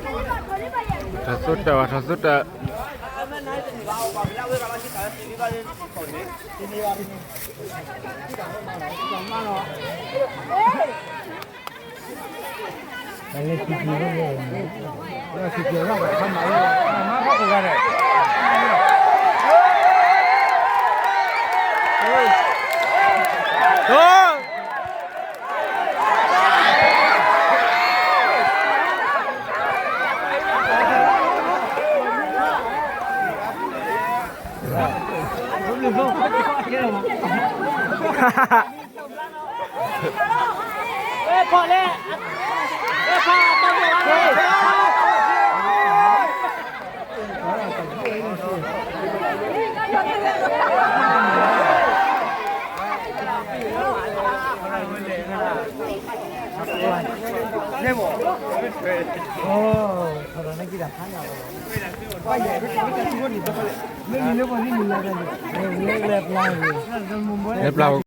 ထီၣ်သူတၢ်ဝဲ ထီၣ်သူတၢ် လၢ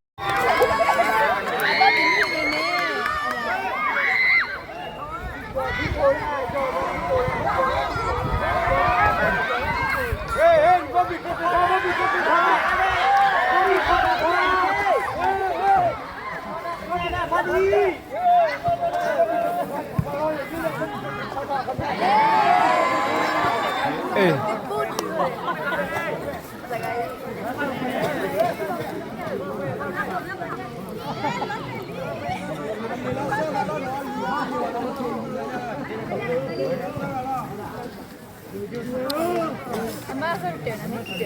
ပျၢ် အထီၣ်မူကီၢ်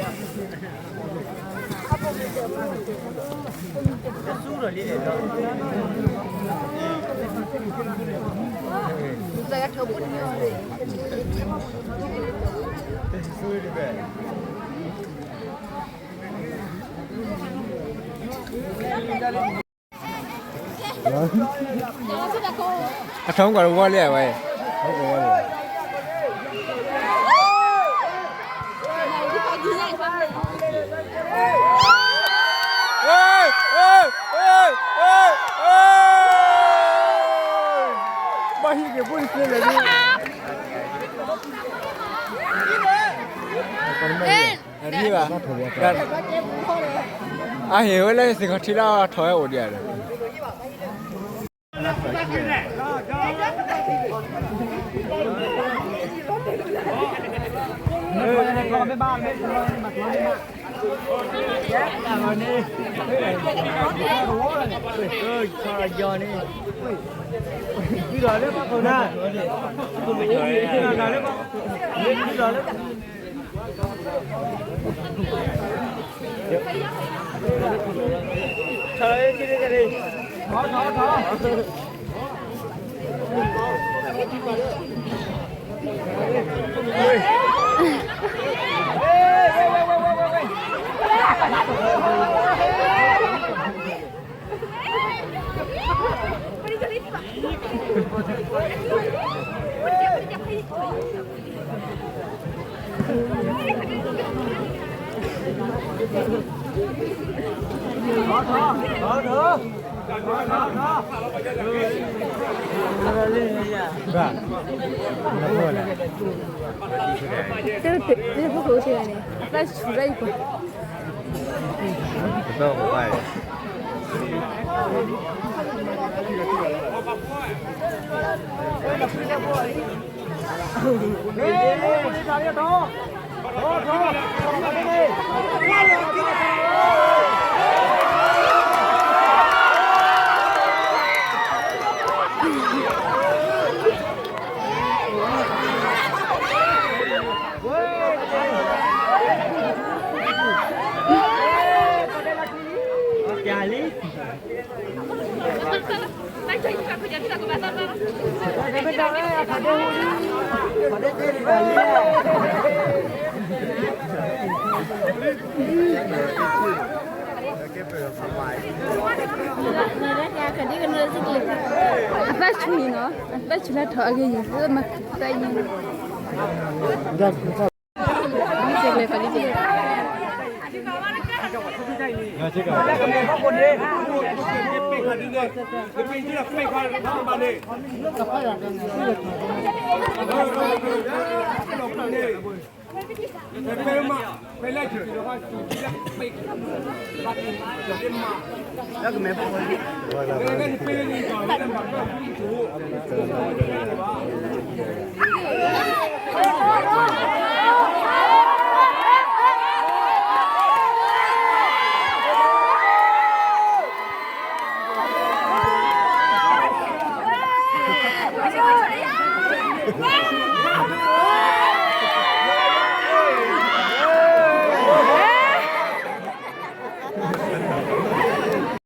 တဝီလံဝဲ, ဘၣ်ဟံၣ်က့ၤဖိတသ့လၢၤဒၣ်, အဟ့ၣ်ဝဲလၢစ့ၢ်ကီးထံလၢထီၣ်ဝဲအိၣ်ဒံးဧါဒီး တဲဖိခိၣ်န့ၣ် အသးဆူၣ်လၢအံၤကွၢ် အသးဆူၣ်နီၤ, အသးဆူၣ်လၢထီၣ်အဂ့ၢ်ယံၤ မၤသးယံၤ ပ့ၢ်ခါဒုန့ၣ် ပ့ၢ်ခါဒုန့ၣ် ပ့ၢ်ခါဒုန့ၣ်